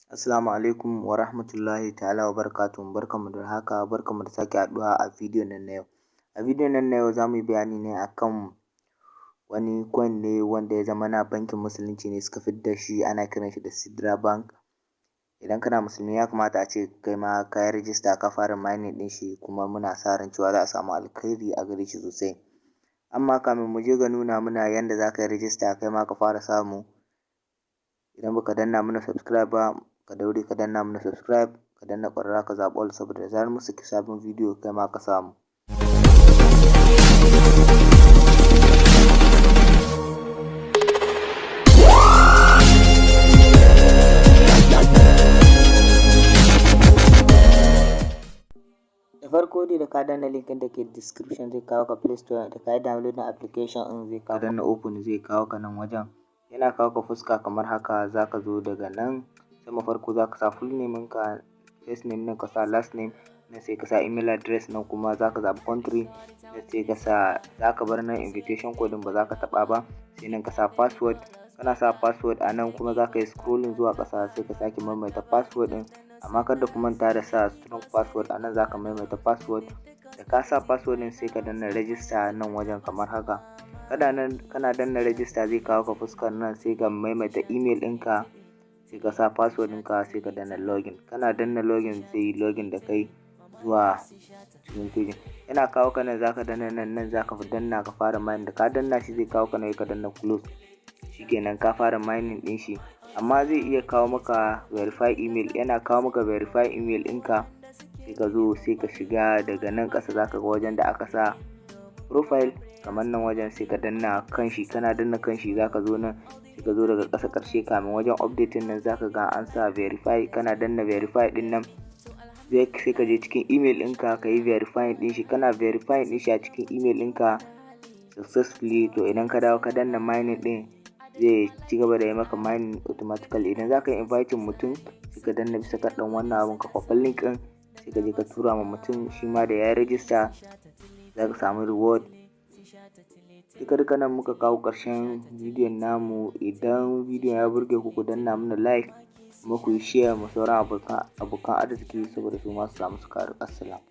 Assalamu alaikum wa rahmatullahi ta'ala wa barakatuhu. Barkanmu da warhaka, barkanmu da sake haɗuwa a bidiyon nan na yau. A bidiyon nan na yau, za mu yi bayani ne akan wani coin ne wanda ya zama na bankin musulunci ne suka fidda shi, ana kiran shi da Sidra Bank. Idan kana musulmi, ya kamata a ce kai ma ka yi rijista, ka fara mining ɗin shi, kuma muna sa ran cewa za a samu alkhairi a gare shi sosai. Amma kamin mu je ga nuna muna yanda za ka yi rijista kai ma ka fara samu, idan baka danna mana subscribe ba, ka daure ka danna mana subscribe, ka danna ƙararrawa, ka zaɓi all, saboda da zarar mun saki sabon bidiyo kai ma ka samu. Da farko dai, da ka danna link ɗin da ke description, zai kawo ka Play Store. Da ka yi download na application ɗin, zai kawo, danna open, zai kawo ka nan wajen. Yana kawo ka fuska kamar haka. Za ka zo daga nan sama, farko za ka sa full name ɗinka, first name, nan ka sa last name, nan sai ka sa email address, nan kuma za ka zaɓi country, nan sai ka sa, za ka bar nan invitation code ɗin, ba za ka taɓa ba. Sai nan ka sa password. Kana sa password a nan kuma, za ka yi scrolling zuwa ƙasa, sai ka sake maimaita password ɗin, amma kada ku manta da sa strong password. A nan za ka maimaita password. Da ka sa password ɗin, sai ka danna register nan wajen kamar haka. Kana danna register, zai kawo ka fuskar nan. Sai ka maimaita email ɗinka, sai ka sa password ɗinka, sai ka danna login. Kana danna login, zai yi login da kai zuwa cikin page. Yana kawo ka nan, zaka danna nan. Nan zaka danna ka fara mining. Da ka danna shi, zai kawo ka nan, ka danna close. Shikenan, ka fara mining ɗin shi. Amma zai iya kawo maka verify email. Yana kawo maka verify email ɗinka, sai ka zo, sai ka shiga daga nan ƙasa, zaka ga wajen da aka sa profile kamar nan wajen, sai ka danna kan shi. Kana danna kan shi, zaka zo nan, sai ka zo daga ƙasa ƙarshe, kamin wajen update nan, zaka ga an sa verify. Kana danna verify ɗin nan, zai sai ka je cikin email ɗinka ka yi verifying ɗin shi. Kana verifying ɗin shi a cikin email ɗinka successfully, to idan ka dawo ka danna mining ɗin, zai ci gaba da yi maka mining automatically. Idan za ka yi inviting mutum, sai ka danna bisa kan ɗan wannan abun, ka kwafa link ɗin, sai ka je ka tura ma mutum. Shi ma da ya yi register, za ka samu reward. Duka duka nan muka kawo ƙarshen bidiyon namu. Idan bidiyon ya burge ku, ku danna mana like, kuma ku yi share ma sauran abokan arziki, saboda su ma su samu su ƙaru. Assalam.